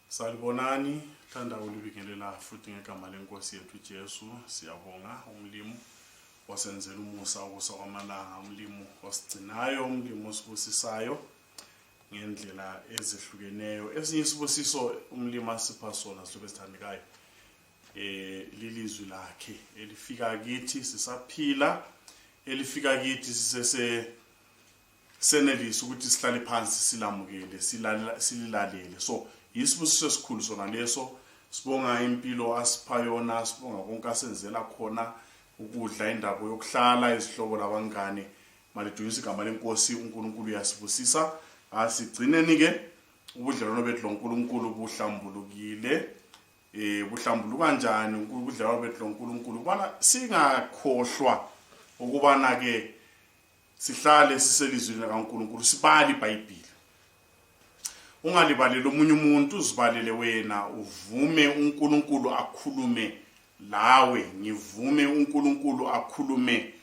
Salibonani, thanda ulibingelela futhi ngegama lenkosi yethu Jesu. Siyabonga umlimo wasenzela umusa kwamalanga, umlimo wasigcinayo, umlimo osibusisayo ngendlela ezihlukeneyo. Esinye isibusiso umlimo asipha sona silobe sithandekayo lilizwi lakhe elifika kithi sisaphila, elifika kithi senelisa ukuthi sihlale phansi silamukele sililalele. So isibusiso esikhulu sona leso. Sibonga impilo asipha yona, sibonga konke asenzela khona, ukudla, indaba yokuhlala, izihlobo labangane. Malidunyisa igama lenkosi. uNkulunkulu uyasibusisa. Asigcineni ke ubudlelwano bethu loNkulunkulu buhlambulukile. Buhlambuluka kanjani ubudlelwano bethu loNkulunkulu? Bana singakhohlwa ukubana ke sihlale siselizweni likaNkulunkulu, sibale iBhayibheli. Ungalibaleli omunye umuntu, uzibalele wena, uvume uNkulunkulu akhulume lawe. Ngivume uNkulunkulu akhulume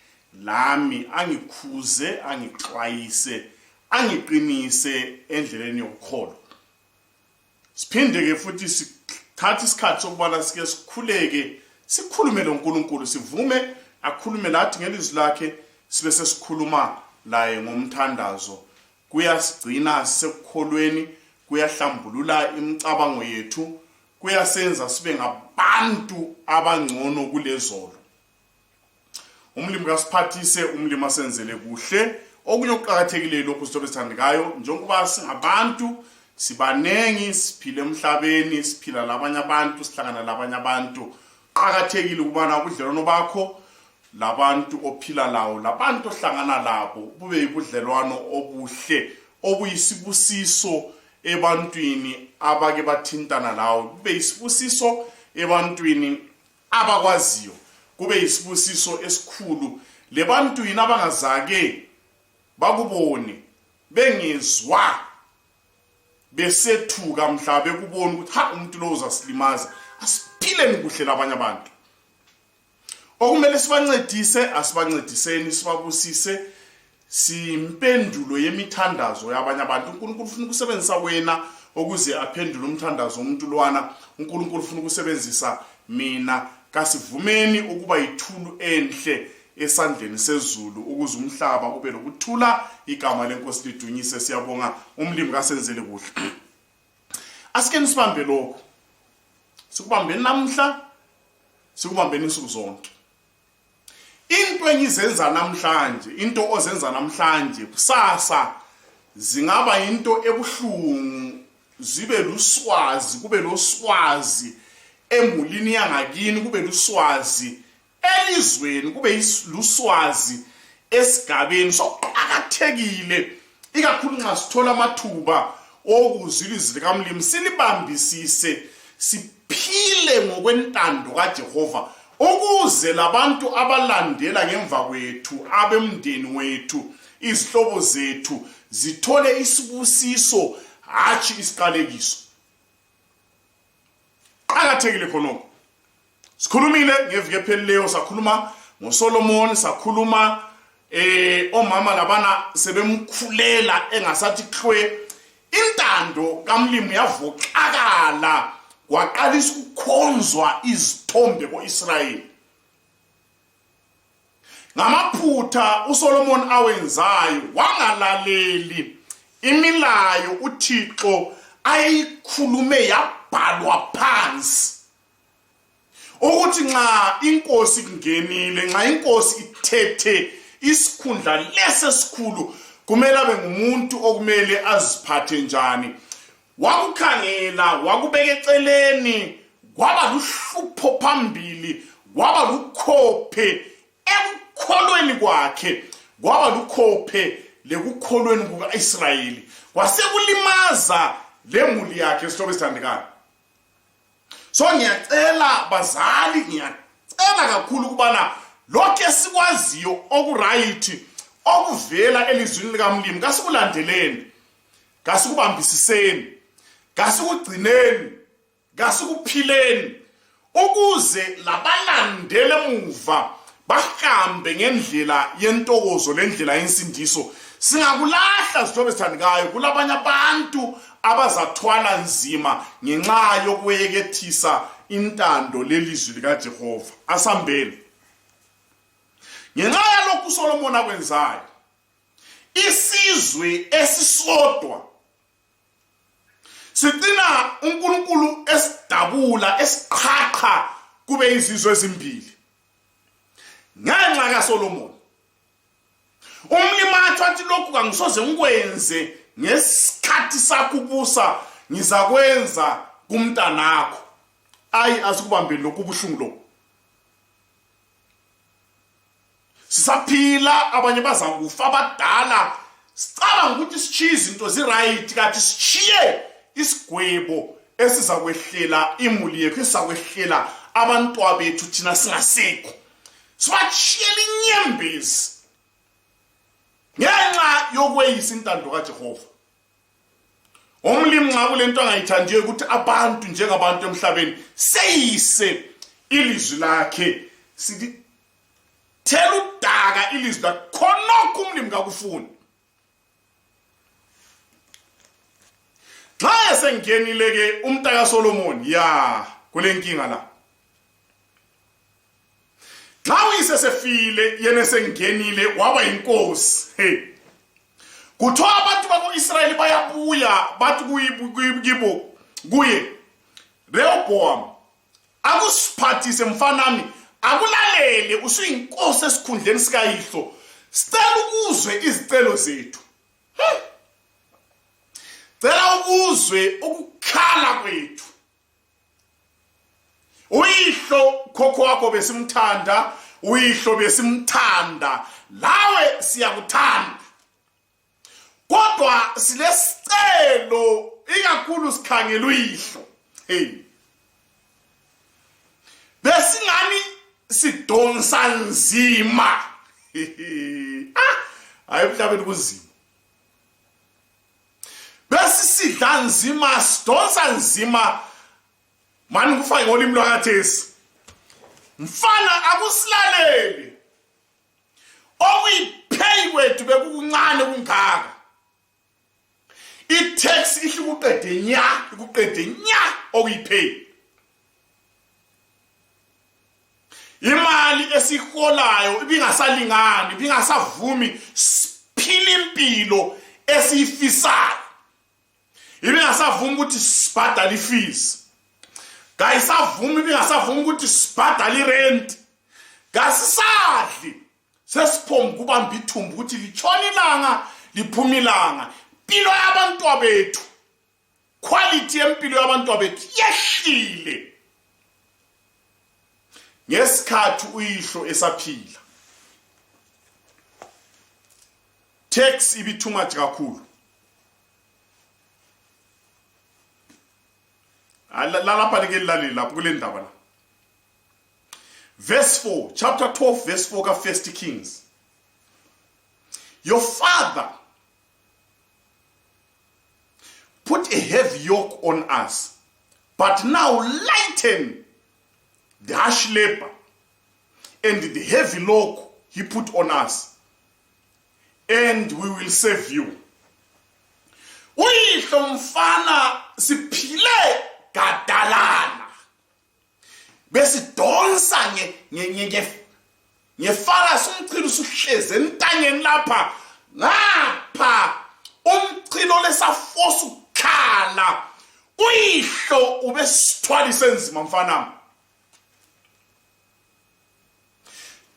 lami, angikhuze, angixwayise, angiqinise endleleni yokukholwa. Siphinde ke futhi sithathe isikhathi sokubana sike sikhuleke, sikhulume loNkulunkulu, sivume akhulume lathi ngelizwi lakhe, sibe sesikhuluma laye ngomthandazo. Kuyasigcina sisekukholweni, kuyahlambulula imicabango yethu, kuyasenza sibe ngabantu abangcono kulezolo. Umlimo kasiphathise, umlimo asenzele kuhle. Okunye okuqhakathekile lokho sizobe sithandekayo, njengoba singabantu sibanengi, siphila emhlabeni, siphila labanye abantu, sihlangana labanye abantu. Qhakathekile ukubana ubudlelwano bakho labantu ophila lawo, labantu ohlangana labo, bube yibudlelwano obuhle, obuyisibusiso ebantwini abake bathintana lawo, kube yisibusiso ebantwini abakwaziyo, kube yisibusiso esikhulu lebantwini abangazake bakubone, bengezwa, besethuka mhla bekubona ukuthi umuntu lo uzasilimaza. Asiphileni kuhle labanye abantu. Okumele sibancedise, asibancediseni, sibabusise, simpendulo yemithandazo yabanye abantu. uNkulunkulu ufuna ukusebenzisa wena ukuze aphendule umthandazo womuntu lwana. uNkulunkulu ufuna ukusebenzisa mina. Kasivumeni ukuba yithulu enhle esandleni sezulu ukuze umhlaba ube lokuthula. Igama lenkosi lidunyise. Siyabonga umlimo kasenzele kuhle. Asike nisibambe lokho. Sikubambeni namhla, sikubambeni insuku zonke. Into engizenza namhlanje, into ozenza namhlanje, kusasa zingaba into ebuhlungu, zibe luswazi, kube loswazi emulini yangakini, kube luswazi elizweni, kube luswazi esigabeni. So qhakathekile ikakhulu nxa sithola amathuba okuzila izwi likaMlimo, silibambisise, siphile ngokwentando kaJehova, ukuze labantu abalandela ngemva kwethu, abemndeni wethu, izihlobo zethu zithole isibusiso, hatshi isiqalekiso. Qhakathekile khonoko. Sikhulumile ngeviki ephelileyo, sakhuluma ngoSolomon, sakhuluma omama labana sebemkhulela engasathi qhwe. Intando kaMlimo yavokakala, kwaqalisa ukukhonzwa izithombe ko-Israyeli. Ngamaphutha uSolomon awenzayo, wangalaleli imilayo uThixo ayikhulume yabhalwa phansi, ukuthi nxa inkosi kungenile, nxa inkosi ithethe isikhundla lesesikhulu, kumele abe ngumuntu okumele aziphathe njani. Wakukhangela, wakubeka eceleni, kwaba luhlupho phambili, kwaba lukhophe ekukholweni kwakhe, kwaba lukhophe lekukholweni kuka-Israyeli, kwasekulimaza lemuli yakhe. Sihlobo esithandekayo, so ngiyacela bazali, ngiyacela kakhulu ukubana lokho esikwaziyo okurayithi okuvela elizwini likaMlimo kasikulandeleni, kasikubambisiseni, kasikugcineni, kasikuphileni, ukuze labalandele emuva bahambe ngendlela yentokozo lendlela yensindiso. Singakulahla sihlobo esithandekayo kulabanye abantu abazathwala nzima ngenxa yokweyekethisa intando lelizwi likaJehova. Asambele. Ngenxa yalokhu uSolomon akwenzayo, isizwe esisodwa sidina uNkulunkulu esidabula esiqhaqha kube izizwe ezimbili. Ngenxa kaSolomon, umlimathi wathi lokhu kangisoze ngikwenze ngesikhathi sakubusa, ngizakwenza kumntanakho. Ayi asikubambeni lokhu buhlungu lokhu. Sisaphila, abanye bazakufa abadala, sicabanga ukuthi sichiye izinto ziright, kanti sichiye isigwebo esizakwehlela imuli yethu, esizakwehlela abantwana bethu thina singasekho. Sibachiyela inyembezi ngenxa yokweyisa intando kaJehova. Umlimi nxa kulento angayithandiyo ukuthi abantu njengabantu emhlabeni seyise ilizwi lakhe, sithi thela udaka ilizwi lakhe, khonokho umlimi kakufuni. Xa esengenile ke umntaka Solomon ya kule nkinga la. Xa uyise sefile yena esengenile waba inkosi. Kuthiwa abantu bako-Israyeli bayabuya bathi kuye Rehoboam, akusiphathise mfanami, akulalele, usuyinkosi esikhundleni sikayihlo, sicela ukuzwe izicelo zethu. Cela ukuzwe ukukhala kwethu. Uyihlo khokho wakho besimthanda, uyihlo besimthanda, lawe siyakuthanda. Kodwa silesicelo ikakhulu sikhangela uyihlo. Besingani sidonsa nzima. Hayi mhlabeni kunzima. Besisidla nzima, sidonsa nzima. Mani kufake ngolimi lwakathesi. Mfana akusilaleli. Okuyipay kwethu bekukuncane kungaka. I-tax ihlukuqede nya okuyipay. Imali esiholayo ibingasalingani, ibingasavumi siphila impilo esiyifisayo. Ibingasavumi ukuthi sibhadale ifees. Kayisavumi, ibingasavumi ukuthi sibhadale irent. Ngasisadli sesiphomba kubamba ithumbu ukuthi litshona ilanga liphuma ilanga. Impilo yabantwana bethu, quality yempilo yabantwana bethu yehlile ngesikhathi uyihlo esaphila. Tax ibi too much kakhulu. Lalapha leke lilaleli lapho kule ndaba la. Verse 4, chapter 12, verse 4 ka 1 Kings. Your father put a heavy yoke on us, but now lighten the harsh labor and the heavy yoke he put on us, and we will save you. Uyihlo mfana siphile gadalana. Besidonsa ngefala somchilo usuhleze entanyeni lapha ngapha umchilo lesafosa ukukhala. Uyihlo ubesithwalise nzima mfanami.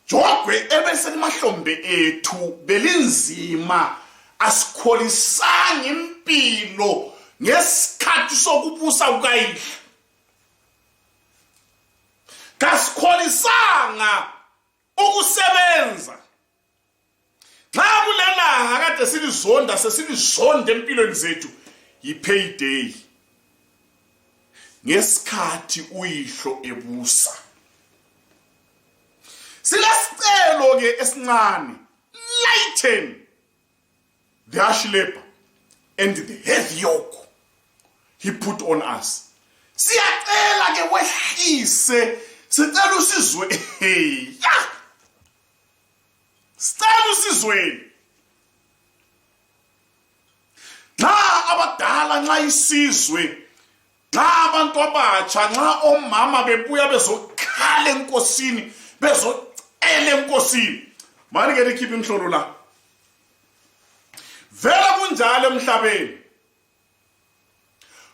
Jogwe ebeselimahlombe ethu belinzima, asikholisanga impilo ngesikhathi sokubusa kukayihlo. Kasikholisanga ukusebenza. Xa kulelanga kade silizonda sesilizonda empilweni zethu yi-payday. Ngesikhathi uyihlo ebusa. Silesicelo ke esincane, lighten the harsh labor and the heavy yoke he put on us. Siyacela ke wehlise, sicela usizwe. Sicela usizweni. Nxa abadala, nxa isizwe, nxa abantu abatsha, nxa omama bebuya bezokhala enkosini, bezocela enkosini. Mani ke likhiphe imhlolo la. Vela kunjalo emhlabeni.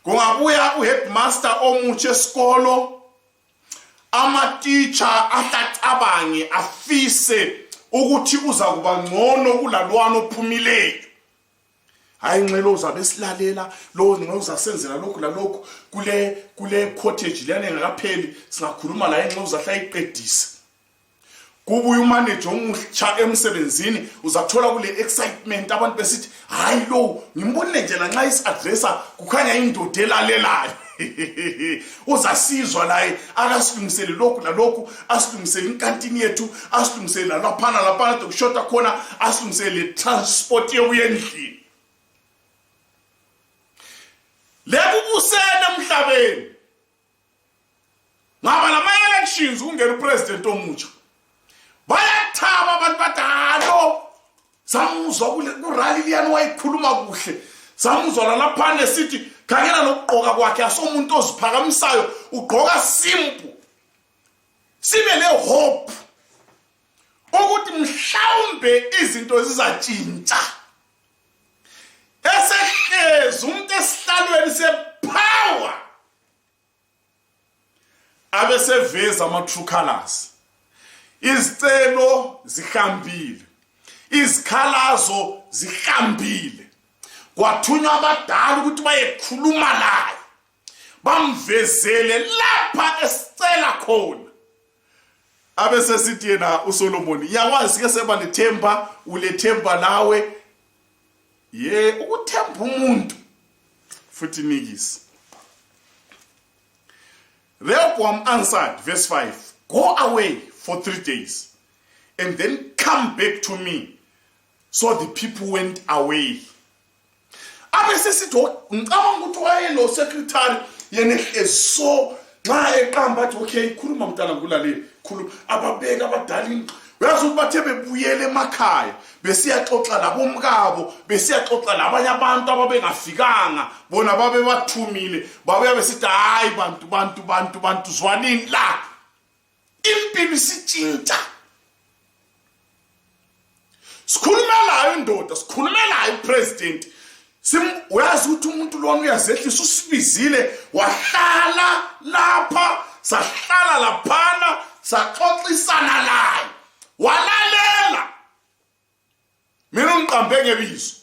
Kungabuya uheadmaster omutsha esikolo, ama-teacher ahlacabange afise ukuthi uza kuba ngcono kulalwana ophumileyo. Hayi nxelo uzabe silalela, lo nxa uzasenzela lokhu lalokhu kule cottage leyana engakapheli, singakhuluma la nxa uzahla iqedise. Kubuya umanager omutsha emsebenzini, uzathola kule excitement abantu besithi, hayi lo ngimbonile nje la nxa isi-addressa kukhanya indoda elalelayo. Uzasizwa laye akasilungisele lokhu lalokhu, asilungisele inkantini yethu, asilungisele laphana dokushota khona, asilungisele transport yokuya endlini. Lekubusene emhlabeni. Ngaba lama-elections kungena upresident omutsha. Bayathaba abantu bathi halo, samuzwa kurali liyani wayikhuluma kuhle, samuzwa laphana esithi khangela nokugqoka kwakhe asomuntu oziphakamisayo, ugqoka simple. Sibe le hope ukuthi mhlawumbe izinto zizatshintsha. Esehlezi umuntu esihlalweni sepower abeseveza ama-true colors. Izicelo zihambile, izikhalazo zihambile, kwathunywa abadala ukuthi bayekhuluma laye, bamvezele lapha esicela khona. Abesesithi yena uSolomon, yakwazi ke seba lethemba, ulethemba lawe, ye ukuthemba umuntu futhi nikisi. Rehoboam answered, verse 5, go away for 3 days, and then come back to me. So the people went away. Abesesithi ngicabanga ukuthi wayelo secretary yena so nxa eqamba athi okay khuluma mntana ngulale khuluma, ababeka abadala. Uyazi ukuthi bathe bebuyele emakhaya besiyaxoxa labomkabo, besiyaxoxa labanye abantu ababengafikanga, bona babe bathumile, babuya besithi hayi bantu zwanini la, impilo isitshintsha. Sikhulumelayo indoda, sikhulumelayo upresident. Uyazi ukuthi umuntu lona uyazehlisa, usibizile wahlala lapha, sahlala laphana, saxoxisana laye, walalela. Mina ungiqambe ngebizo.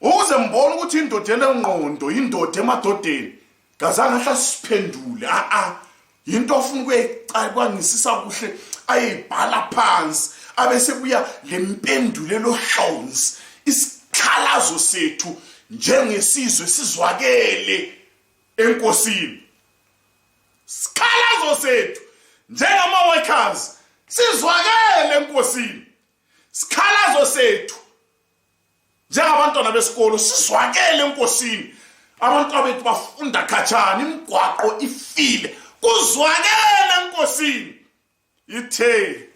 Uze mbona ukuthi indoda enengqondo, indoda emadodeni, ngazange hlasiphendule. Into ofuna ukuyicabanga kuhle ayibhala phansi, abese kuya lempendulelo hlonzi. Isikhalazo sethu njengesizwe sizwakele enkosini. Isikhalazo sethu njengama workers sizwakele enkosini. Isikhalazo sethu njengabantwana besikolo sizwakele enkosini. Abantu abethu bafunda khatshana, imigwaqo ifile, kuzwakele enkosini. Ithe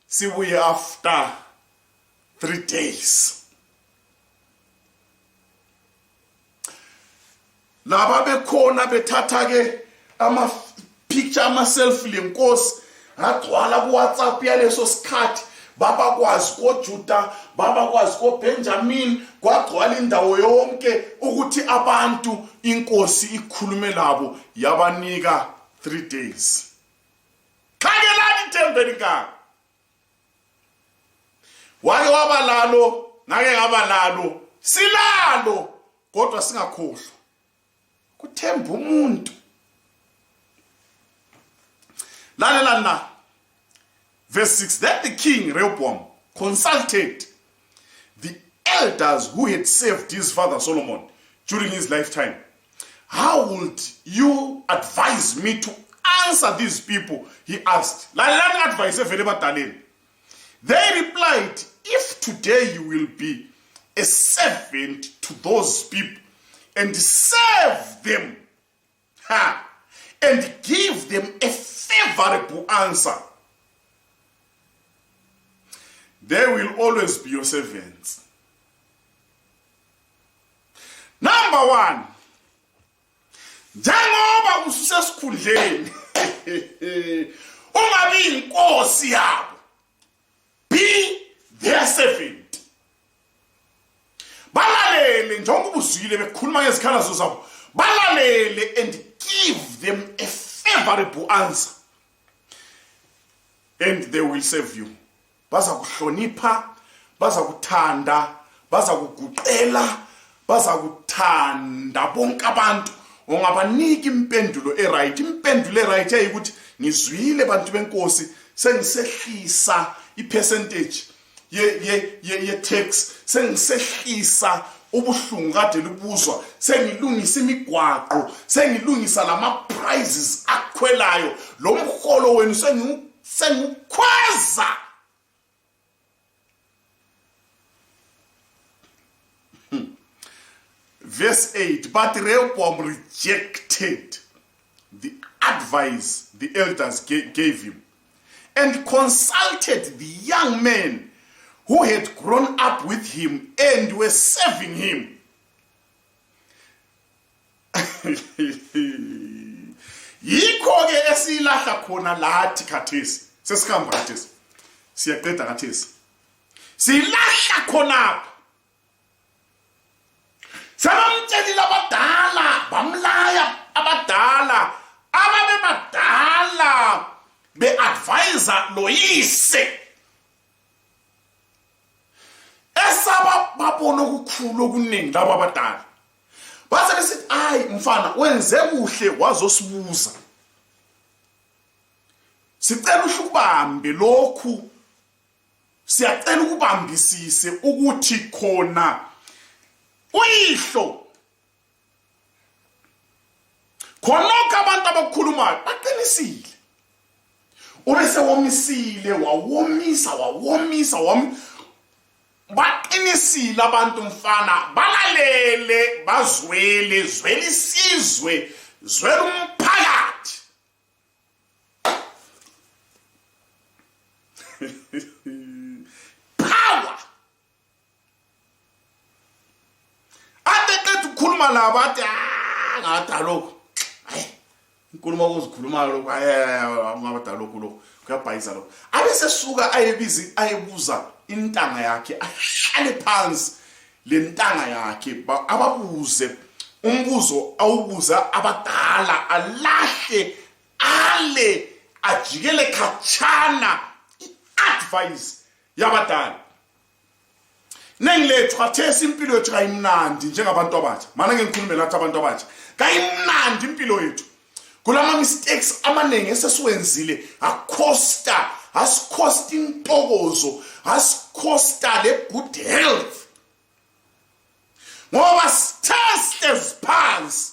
sibuye after 3 days. Laba bekhona bethatha ke ama picture ama selfie lenkosi, agcwala ku WhatsApp yaleso sikhathi, babakwazi koJuda, babakwazi koBenjamin, kwagcwala indawo yonke ukuthi abantu inkosi ikhulume labo, yabanika 3 days. Khangelani ithembeni ka. Wake wabalalo, ngake ngabalalo, silalo, kodwa singakhohlwa kuthemba umuntu. Lalela verse 6, then the king Rehoboam consulted the elders who had served his father Solomon during his lifetime. How would you advise me to answer these people? He asked. Lalela advice evele badaleni. They replied, if today you will be a servant to those people and serve them, and give them a favorable answer, They will always be your servants. Number one, njengoba usesesikhundleni ungabi inkosi yabo, be their servant. Balalele njengoba uzwile bekhuluma ngezikhalazo zabo, balalele and give them a favorable answer, and they will serve you. Baza kuhlonipha, baza kuthanda, baza kuguqela, baza kuthanda bonke abantu. Ungabaniki impendulo eright. Impendulo eright ayikuthi ngizwile bantu benkosi sengisehlisa ipercentage ye tax, sengisehlisa ubuhlungu kade lubuzwa, sengilungisa imigwaqo, sengilungisa lama prizes akhwelayo, lo mholo wenu sengikhwaza. Verse 8, but Rehoboam rejected the advice the elders gave him and consulted the young men who had grown up with him and were serving him. Yikho-ke esiyilahla khona lathi khathesi, sesikhamba khathesi, siyaqeda khathesi, siyilahla khonapha. Sabamtshelile abadala, bamlaya abadala, ababebadala be-advisor loyise. Esaba babona okukhulu okuningi laba abadala. Base besithi, ayi mfana, wenze kuhle wazosibuza. Sicela ukubambe lokhu, siyacela ukubambisise ukuthi khona uyihlo khonokho abantu abakhulumayo baqinisile. Ubese womisile, wawomisa baqinisile abantu mfana, balalele, bazwele, zwele isizwe, zwele umphakathi. Power. Ate ukukhuluma labo athi ngadaloko. Hayi, inkulumo ukuzikhuluma lokho ngabadaloko lokho kuyabhayisa lokho. Abese suka ayebuza intanga yakhe, ahlale phansi le ntanga yakhe ababuze umbuzo awubuza abadala, alahle ale ajikele khatshana i-advice yabadala. Nengilethu khathesi impilo yethu kayimnandi njengabantu abatsha. Mana ngikhulume lathi abantu abatsha, kayimnandi impilo yethu. Kulama mistakes amanengi esesiwenzile asikhosta intokozo, asikhosta le good health. Ngoba sitestes phansi,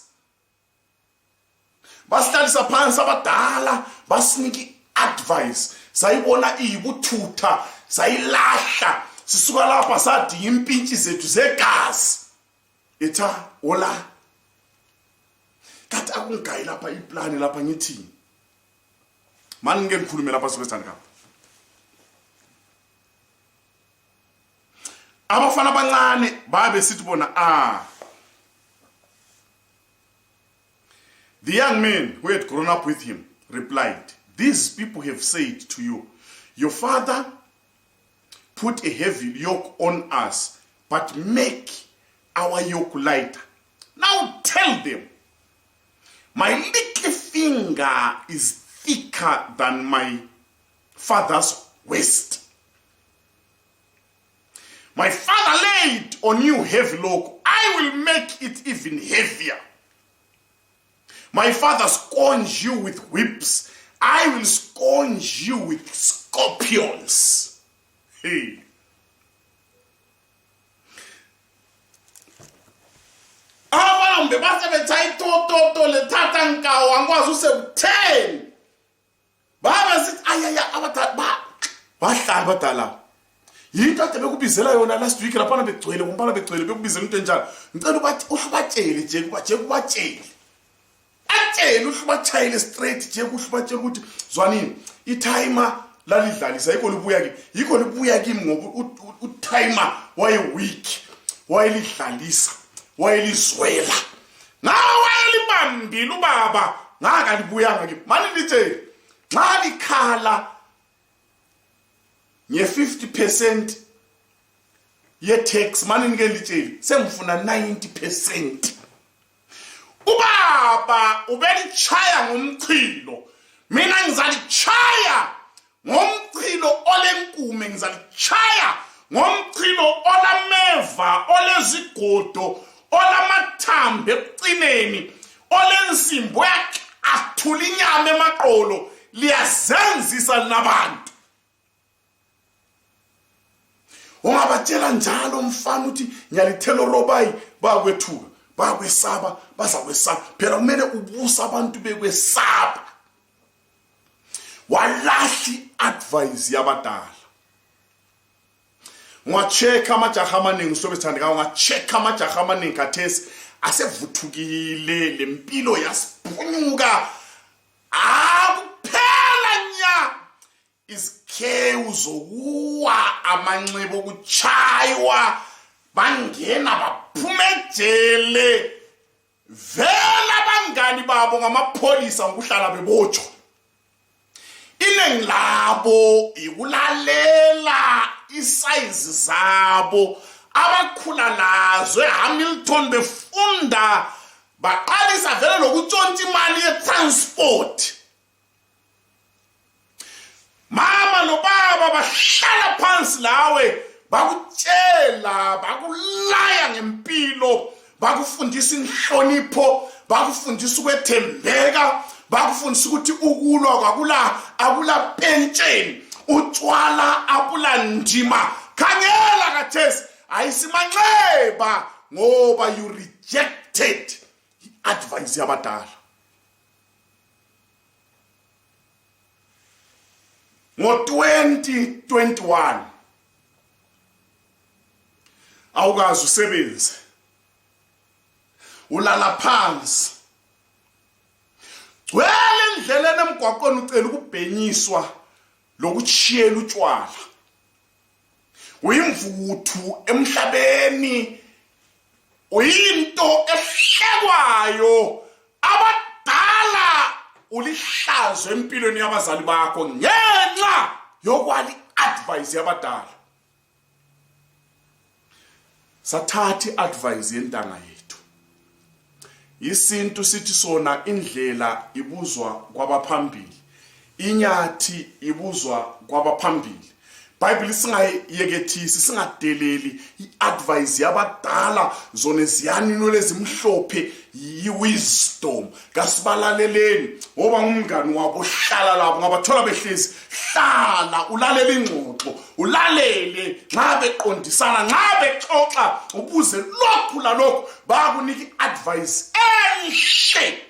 basihlalisa phansi abadala, basiniki advice, sayibona iyibuthutha, sayilahla. Sisuka lapha sadinga impintshi zethu zegazi. Etha ola. Kanti akungayi lapha iplani lapha ngithini. Mani ngeke ngikhulume lapha sikwesithanda kapha. Abafana abancane babe sithi bona The young men who had grown up with him replied, "These people have said to you, your father put a heavy yoke on us, but make our yoke lighter. Now tell them, my little finger is thicker than my father's waist. My father laid on you heavy yoke, I will make it even heavier. My father scourged you with whips, I will scourge you with scorpions." Hey. Abambe basebethayi toto le thatha nkawo angikwazi use-10. Baba sithi ayaya abadala bahlala abadala. Yinto ade bekubizela yona last week lapha begcwele kumpana begcwele bekubizela into enjalo. Ngicela ukuthi uhlubatshele nje kubatshele. Atshele uhlubatshayile straight nje kuhlubatshele ukuthi zwanini itime lalidlalisa yikho libuya kimi ngoba utimer wayeweak, wayelidlalisa, wayelizwela. Nawe wayelibambile ubaba ngaka libuyanga kimi. Mani litshela, nxa likhala nge-50% ye-tax, mani nike litsheli sengifuna 90%. Ubaba ubelitshaya ngomchilo, mina ngizalitshaya ngomchilo olenkume, ngizalitshaya ngomchilo olameva, olezigodo, olamathambo ekucineni, olensimbi athula inyama emaqolo, liyazenzisa nabantu. Ungabatshela njalo mfana uthi ngiyalithela robayi, bakwethuka, bakwesaba, bazakwesaba. Phela kumele ubusa abantu bekwesaba. Walahli advice yabadala. Ungachecka amajaha amaningi sobethandeka, ungachecka amajaha amaningi khathesi asevuthukile, lempilo yasiphunyuka. Akuphela nya izikhewu zokuwa, amanxibo okuchaywa, bangena baphuma ejele, vela abangani babo ngamapholisa ngokuhlala bebotshwa. Inengi labo ikulalela isize zabo abakhula lazo eHamilton befunda, baqalisa vele lokutshontsha imali ye-transport. Mama nobaba bahlala phansi lawe, bakutshela, bakulaya ngempilo, bakufundisa inhlonipho, bakufundisa ukwethembeka, bakufundisa ukuthi ukulwa akula pentsheni, utshwala akula ndima. Khangela kathesi ayisimanxeba ngoba you rejected advice yabadala. Ngo-2021 awukazi usebenze, ulala phansi, gcwele endleleni emgwaqweni ucela ukubhenyiswa lokuchiyela utshwala, uyimvuthu emhlabeni, uyinto ehlekwayo, abadala ulihlazo empilweni yabazali bakho ngenxa yokwali advice yabadala. Sathathi advice yentanga yethu. Isintu sithi sona indlela ibuzwa kwabaphambili, inyathi ibuzwa kwabaphambili. Bible singayekethisi, singadeleli iadvice yabadala, zone ziyanino lezimhlophe yi-wisdom. Kasibalaleleni ngoba ngumngani wabo, hlala labo ngabathola behlezi, hlala ulalela ingxoxo, ulalele nxa beqondisana, nxa bexoxa, ubuze lokhu lalokhu, bakunika iadvice enhle.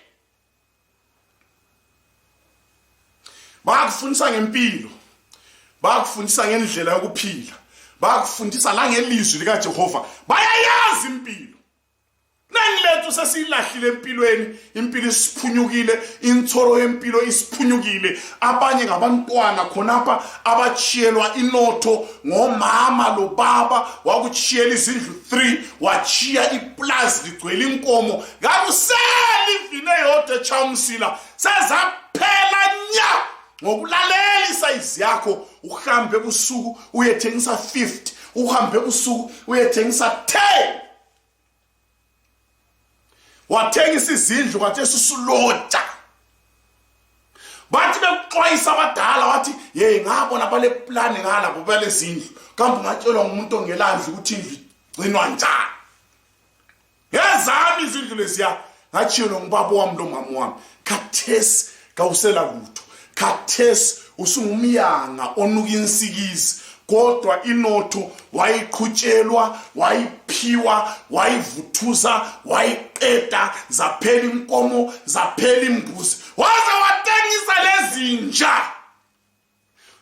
Bakufundisa ngempilo, bakufundisa ngendlela yokuphila, bakufundisa la ngelizwi likaJehova, bayayazi impilo. Nangilethu sesilahlile empilweni, impilo isiphunyukile, inthoro yempilo isiphunyukile. Abanye ngabantwana khonapha abachiyelwa inotho ngomama lo baba, wakuchiyela izindlu 3, wachiya iplaza ligcwele inkomo, kakuseli ivine yodwa echamsila, sezaphela nya ngokulalela isayizi yakho. Uhambe ebusuku uyethengisa 50, uhambe ebusuku uyethengisa 10. Wathengisa izindlu kathesi usulota. Bathi bekuxwayisa abadala wathi, "Hey, ngabona bale plan ngalabo bale zindlu. Kambe ngatshelwa ngumuntu ongelandlu ukuthi indlu igcinwa njani?" Yazami izindlu leziya ngachiyelwa ngubaba wami lo mama wami. Kathesi kawusela lutho. Kathesi usungumyanga onuka insikizi, kodwa inotho wayiqhutshelwa, wayiphiwa, wayivuthuza, wayiqeda, zaphela inkomo, zaphela imbuzi, waze watengisa lezinja.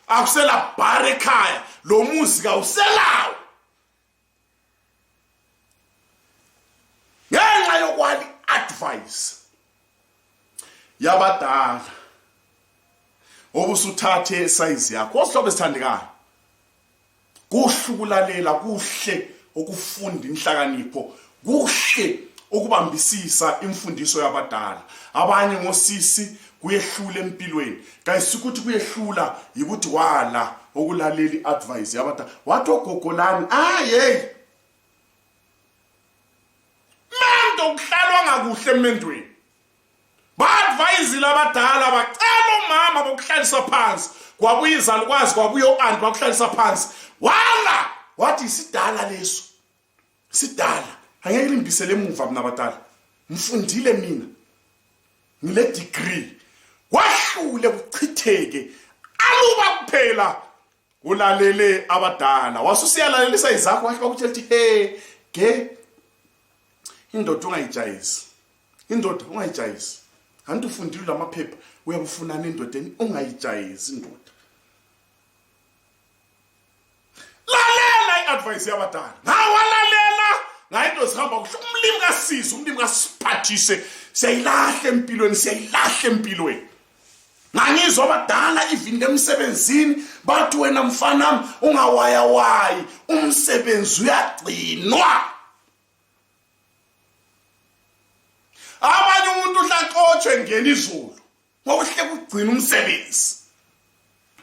Akusela bar ekhaya, lo muzi kawuselawo. Ngenxa yokwali advice yabadala. obusuthathe size yakho osihlobo esithandekayo kuhlukulalela kuhle ukufunda inhlakanipho kuhle ukubambisisa imfundiso yabadala abanye ngosisi kuyehlula empilweni kayisi ukuthi kuyehlula ukuthi wala okulalela advice yabadala wathi ogogolani hey mendo kuhlalwa ngakuhle emendweni ba-advise labadala bacela umama bokuhlalisa phansi kwabuya izalukwazi kwabuya o-aunt bakuhlalisa phansi wala wathi isidala leso sidala angeke limbisele emuva mina abadala mfundile mina ngile degree wahlule kuchitheke aluba kuphela ulalele abadala wasusiyalalelisa izakho wahle bakutshela ukuthi ke indoda ungayijayisi indoda ungayijayisi kanti ufundile lamaphepha uyabufunana endodeni ungayijayisi indoda lalela iadvice yabadala ngawalalela ngayinto zihamba kuhle umlimi kasisi umlimi kasiphathise siyayilahla empilweni ngangizwa abadala even emsebenzini bathi wena mfana ungawayawayi umsebenzi uyagcinwa abanye umuntu uhlaxotshwe ngena izulu ngokuhle kugcina umsebenzi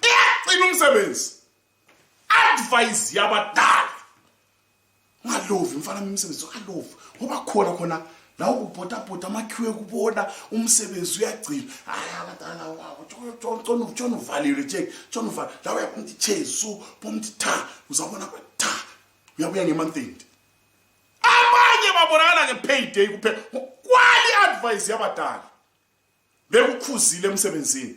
iyagcina umsebenzi advice yabadala ungalovi mfana umsebenzi ungalovi ngoba khona la ubhota amakhiwe kubona umsebenzi uyagcina abadala wawo tshona uvalile nje tshona uvala la uyabona ichezu bomthi tha uzabona tha uyabuya ngemonthend abanye babonakala ngepayday kuphela kwali advice yabadala bekukhuzile emsebenzini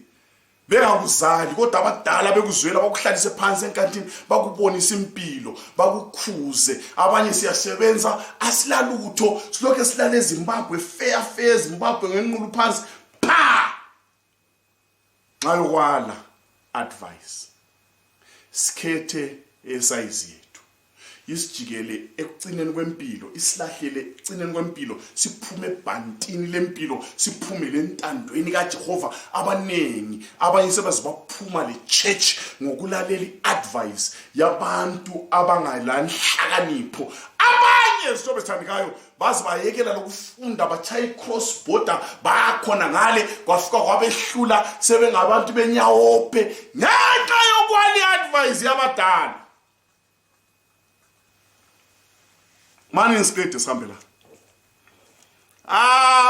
bengakuzali kodwa abadala bekuzwela bakuhlalise phansi enkantini bakubonisa impilo bakukhuze abanye siyasebenza asilalutho silokho silale eZimbabwe fair Zimbabwe ngenqulu phansi pha ngayokwala advice sikhethe esize isijikele ekucineni kwempilo isilahlele ekucineni kwempilo siphume ebhantini lempilo siphume lentandweni kaJehova abanengi abanye sebazibaphuma le church ngokulalela iadvice yabantu abangalanhlakanipho abanye sizobe sithandikayo bazibayekela lokufunda bachaya cross border bakhona ngale kwafika kwabehlula sebengabantu benyawophe ngenxa yokwali advice yabadala mani insikade sihambela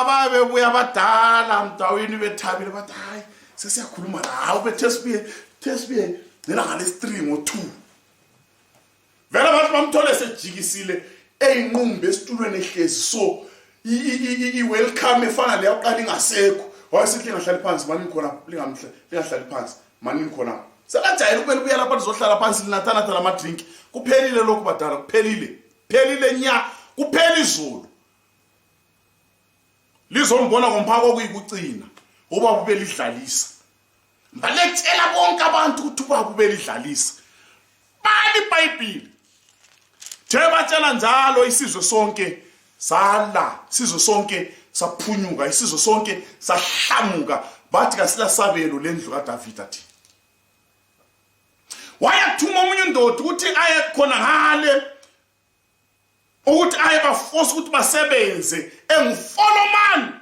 babe buya abadala mdawini bethabile bathi hayi sesiyakhuluma lawo bethesibiye nelanga lesi3 ngo2 vele abantu bamthole sejikisile eyinqumbe esitulweni ehlezi so i-welcome efana leyo uqala ingasekho wayesihle ngahlali phansi mani khona lingahlali phansi mani khona sekajayela kumele ubuya lapha lizohlala phansi linathana lama drink kuphelile lokhu badala kuphelile nya kuphela izulu lizombona ngomphako kuyikucina ubaba ubelidlalisa mbalekela bonke abantu ukuthi ubaba ubelidlalisa bali iBhayibheli thebatshela njalo isizwe sonke sala isizwe sonke saphunyuka isizwe sonke sahlamuka bathi kasilasabelo lendlu kaDavid athi wayathuma umunye indoda ukuthi aye khona ngale ukuthi ayebaforce ukuthi basebenze engufoloman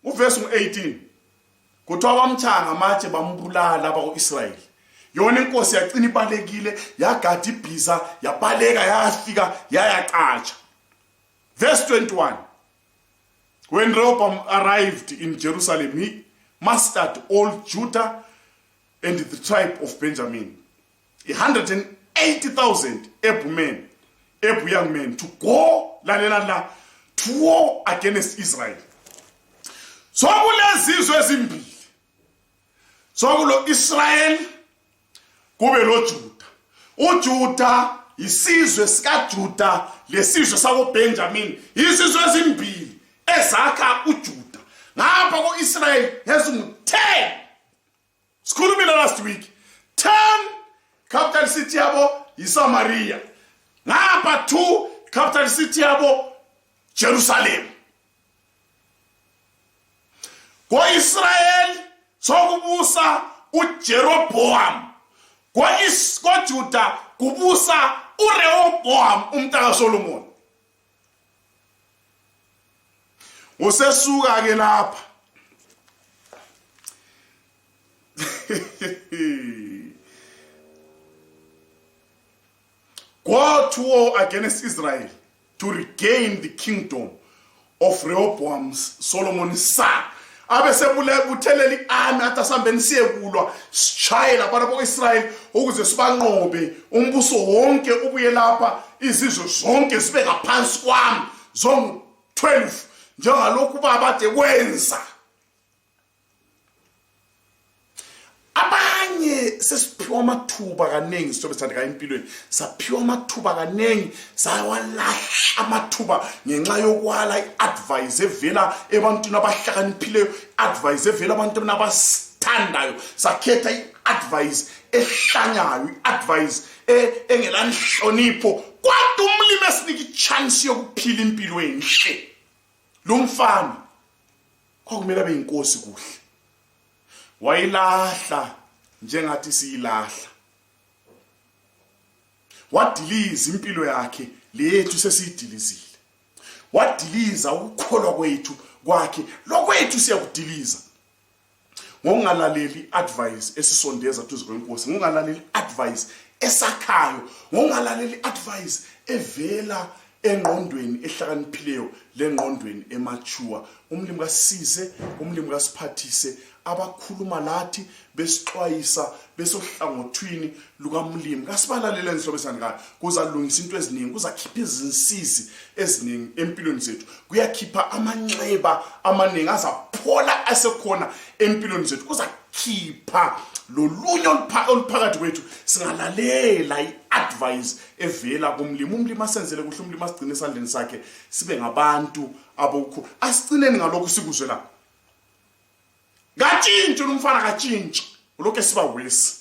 uverse 18 kuthiwa bamthanga amatshe bambulala abako-Israyeli yona inkosi yagcina ibalekile yagada ibhiza yabaleka yafika yayacatsha verse 21 when Rehoboam arrived in Jerusalem he mustered all Judah and the tribe of Benjamin 180,000 able young men to go to war against Israel. So kulezizwe ezimbili. So kulo Israel kube lo Juda. uJuda isizwe sikaJuda lesizwe sako Benjamin isizwe ezimbili ezakha uJuda. Ngapha ko-Israel ngezingu-10. Sikhulumile last week. 10 capital city yabo yiSamaria. Ngapha 2 capital city yabo Jerusalem. Ko-Israel sokubusa uJeroboam koJuda kubusa uRehoboam umntaka Solomon. Usesuka ke lapha go to war against Israel to regain the kingdom of Rehoboam's Solomon's son. Abesebule buthelela iarmy atasambeni siyekulwa sichayela abantu boIsrael ukuze sibanqobe umbuso wonke ubuye lapha izizwe zonke zibe ngaphansi kwami zonke 12 njengalokhu babade kwenza. Abanye sesiphiwa amathuba kaningi sizobe sithandeka empilweni saphiwa amathuba kaningi sawalahla amathuba ngenxa yokwala iadvice evela ebantwini abahlakaniphileyo, advice evela ebantwini abasithandayo, sakhetha iadvice ehlanyayo, iadvice engelanhlonipho. Kodwa umlimi esinika ichance yokuphila impilo enhle. Lo mfana kwakumele abe inkosi kuhle, wayilahla njengathi siyilahla, wadiliza impilo yakhe lethu sesiyidilizile, wadiliza ukukholwa kwethu kwakhe lokwethu siyakudiliza ngokungalaleli advice esisondeza duze kwenkosi, ngokungalaleli advice esakhayo, ngokungalaleli advice evela engqondweni ehlakaniphileyo lengqondweni emature. Umlimi kasize, umlimi kasiphathise abakhuluma lathi besixwayisa besohlangothwini lukamlimi. Kasibalalele ngisobe sandika kuzalungisa into eziningi, kuzakhipha izinsizi eziningi empilweni zethu, kuyakhipha amanxeba amaningi azaphola asekhona empilweni zethu, kuzakhipha lolunye oluphakathi kwethu singalalela iadvice evela kumlimi. Umlimi asenzele kuhle, umlimi asigcine esandleni sakhe sibe ngabantu abokho. Asicineni ngalokho sikuzwe la. Gatshintshi umfana gatshintshi lokho siba wesi.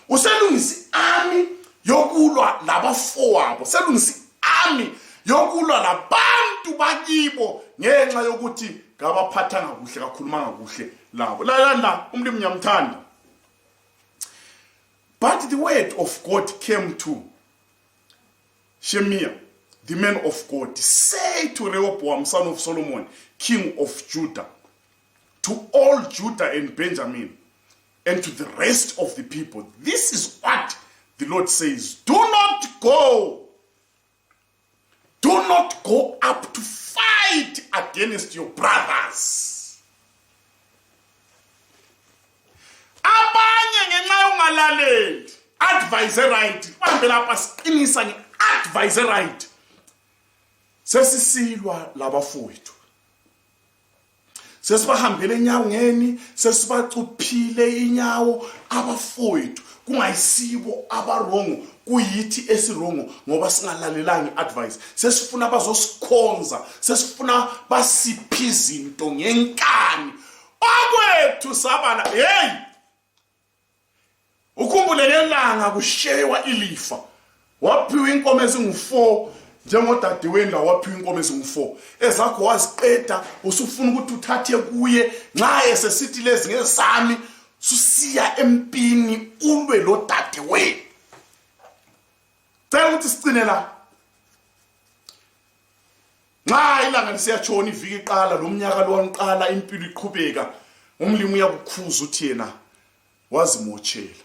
Uselungisa iarmy yokulwa labafowabo, selungisa iarmy yokulwa labantu bakibo ngenxa yokuthi ngabaphatha ngakuhle kakhuluma ngakuhle labo. La umlimi nyamthanda. But the word of God came to Shemaiah, the man of God, say to Rehoboam, son of Solomon, king of Judah, to all Judah and Benjamin, and to the rest of the people, this is what the Lord says: do not go up to fight against your brothers. Abanye ngenxa yongalaleli advisor right, bambe lapha siqinisa ngeadvisor right, sesisilwa labafowethu, sesibahambele enyawungeni, sesibacuphile inyawo abafowethu, kungayisibo abarongo, kuyithi esirongo ngoba singalalelanga advice. Sesifuna bazosikhonza, sesifuna basipha izinto ngenkani okwethu sabala. Hey, ukhumbule ngelanga kushewa ilifa, waphiwa inkomo ezingu4 njengodadewenu waphiwa inkomo ezingu4, ezakho waziqeda usufuna ukuthi uthathe kuye nxa esesithi lezi ngezami, susiya empini ulwe lo dadewenu. Cela ukuthi sicine la. Nxa ilanga lisiyatshona iviki iqala, lo mnyaka lo waniqala, impilo iqhubeka, umlimi uyakukhuza uthi yena wazimochela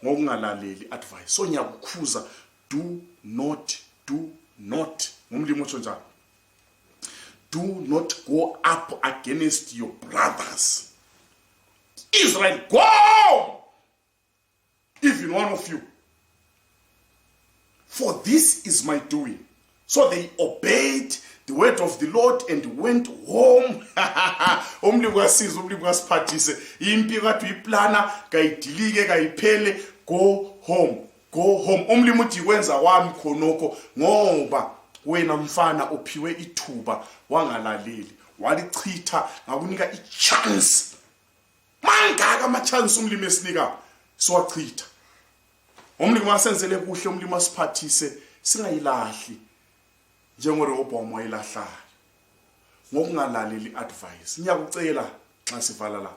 ngokungalaleli advice. So ngiyakukhuza, do not umlimi utsho njalo, do not go up against your brothers. Israel, go home, even one of you, for this is my doing. So they obeyed the word of the Lord and went home. Umlimi kwasiza, umlimi kwasiphathise, impi kade uyiplana kayidilike kayiphele. Go home, go home. Umlimi uthi kwenza wami khonoko ngoba wena mfana uphiwe ithuba wangalaleli, walichitha ngakunika ichance. Mangaka ama-chance umlimi esinika siwachitha. Umlimi wasenzele kuhle, umlimi wasiphathise singayilahli njengoRehoboam wayilahlayo ngokungalaleli advice. Ngiyakucela xa sivala la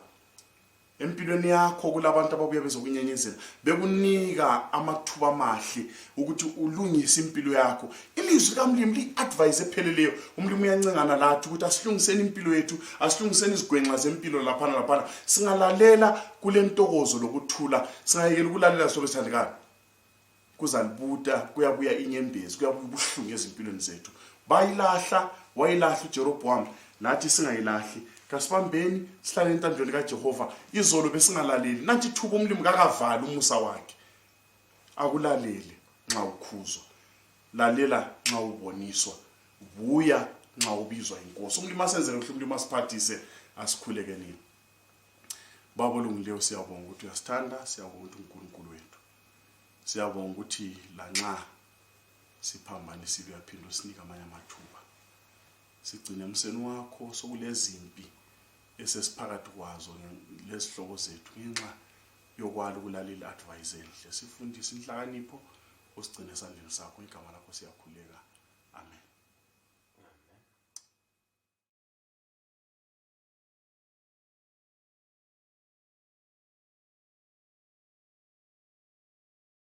empilweni yakho kulabantu ababuya bezokunyenyezela bekunika amathuba amahle ukuthi ulungise impilo yakho. Ilizwi kaMlimi li-advise epheleleyo. Umlimi uyancengana lathi ukuthi asilungiseni impilo yethu, asilungiseni izigwenxa zempilo laphana singalalela kule ntokozo lokuthula, singayekela ukulalela sobe sithandekayo kuzalibuta kuyabuya inyembezi, kuyabuya ubuhlungu ezimpilweni zethu. Wayilahla uJeroboam, nathi singayilahli. Kasibambeni sihlale entandlweni kaJehova. Izolo besingalaleli, nathi thuba umlimi kakavali umusa wakhe. Akulalele nxa ukhuzwa, lalela nxa uboniswa, buya nxa ubizwa inkosi. Umlimi asenzele kuhle, umlimi asiphathise, asikhulekeleni. Baba olungileyo, siyabonga ukuthi uyasithanda, siyabonga ukuthi uNkulunkulu wethu. Siyabonga ukuthi lanxa siphambane sibe yaphinda usinika amanye amathuba. Sigcine emseni wakho sokulezimpi esesiphakathi kwazo lezihloko zethu ngenxa yokwala ukulalela advice enhle. Sifundise inhlakanipho, usigcine esandleni sakho, igama lakho siyakhuleka.